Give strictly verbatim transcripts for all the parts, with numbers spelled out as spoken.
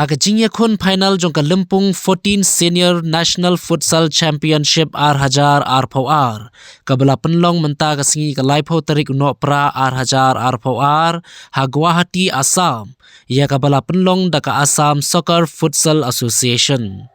Ka jingïakhun final jong ka Lympung fourteen Senior National Futsal Championship ar hajar arphew ar, kaba la pynlong mynta ka sngi ka laiphew tarik u Nohprah ar hajar arphew ar, ha Guwahati, Assam, ïa kaba la pynlong da ka Assam Soccer Futsal Association.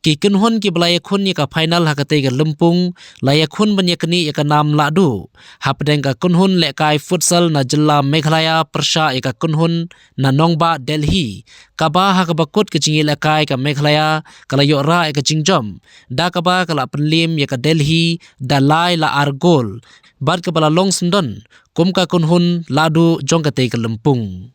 Ki kynhun kiba la ïakhun ïa ka final ha katei ka lympung, la ïakhun ban ïaknieh ïa ka nam lahduh hapdeng ka kynhun lehkai futsal na jylla Meghalaya pyrshah ïa ka kynhun na nongbah Delhi, kaba ha kaba kut ka jingïalehkai ka Meghalaya ka la ïoh rah ïa ka jingjop, da kaba ka la pynliem ïa ka Delhi da lai la ar gol, bad kaba la long syndon kum ka kynhun lahduh jong katei ka lympung.